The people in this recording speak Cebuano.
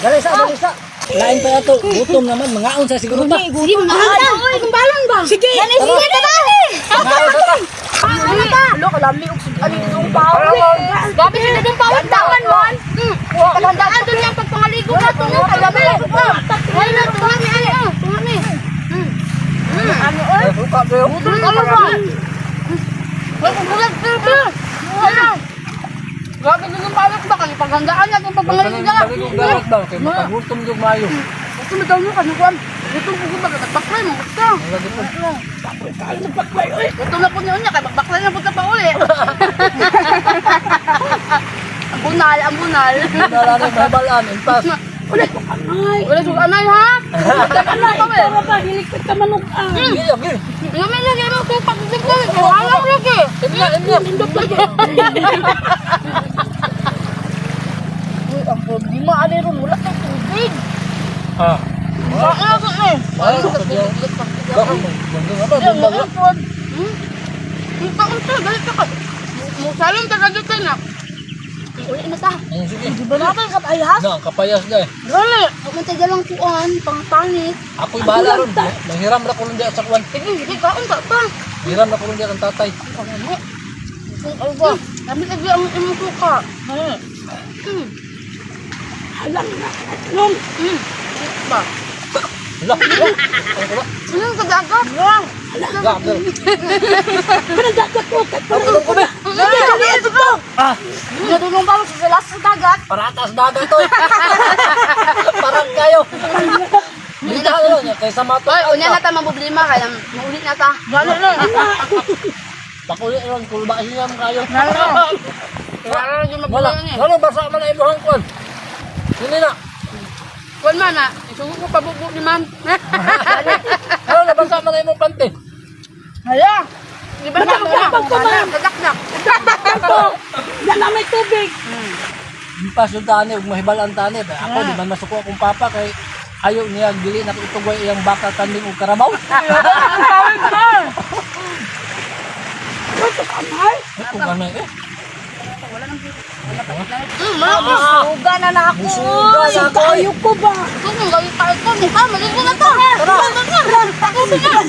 Dali sa, dali sa. Lain pa ato, gutom naman, mangaon sa siguro ta. Sige, mga ta. Oy, kumbalon ba? Sige. Dali, sige, tara. Mangaon sa ta. Ano ta? Lo, kalami og ani itong pawid. Gabi sila dong pawid taman man. Paghandaan doon yung pagpangaligo na to no, kalami. Wala na tunga ni ani. Tunga ni. Ano oy? Suka kayo. Ano ba? Wala ko bulag pero. Wala. Grabe din yung pawid ba kay paghandaan natin pagpangaligo na. Dali kong dalat ba kay makagutom jud maayo. Gusto mo daw mo kanang kuan. Gusto ko ba nagbaklay mo gusto. Lagi po. Gusto na po niya kay magbaklay na po ta pa uli. Ang bunal, ang bunal. Wala na mahibalaan, impas. Wala sa anay ha. Anay Para ba, hiligpit ka manok ah. Gil, gil. Yung may lagi mo kung pagdigdig ko. Wala lagi. Imya, imya. Uy, ang problema ani ron wala kay tubig. Ah. Wala sa eh. Wala sa diyo. Ang pod. Unta unta dali ta ka. Musalon ta ka dito na. Uli na ta. Sige. Wala kay kapayas. Na, kapayas na eh. Dali. Huwag man tayo dalang kuan, pangpanit. Ako'y bahala ron. Manghiram ra ko ron diya sa kuwan. Sige, sige kaon ta pa. Hiram na ko ron diya kang tatay. Kami. Kung ano ba? Kami lagi ang imong suka. Alam na. Nung, Ba? Hala, hala. Ano ko ba? Ano sa dagat? Wow. Gagal. pinadagat ko. Ano ko ba? Dali, dali ito. Ah, Nadulong pa sa las sa dagat. paratas dagat to. Parang kayo. Hindi na ano niya kaysa mato. Oy, unya na ta problema kay mauli na ta. Dali na. Pakuli ron kulba hiyam kayo. Dali na. Wala na yung Wala. mabuhay ni. Wala basa man ang imuhang kuwan. Hindi na. Kuan man na, isugo ko pabubo ni ma'am. Ano nabasa man ang imong pante? Hala. Di ba na Matapang ko, ma'am. Kadakdak. Wala na may tubig. Impas yung tani ug mahibal-an tani. Ako di man masuko akong papa kay ayo niya dili na ko itugway iyang baka kanding ug karabaw. Ito kamay. Ay, kung ano eh. Suga na na ako. Musuga na ako. Kayo ko ba? Kung gawin pa ito, mukha maligo na to. Tara. Tara. Tara.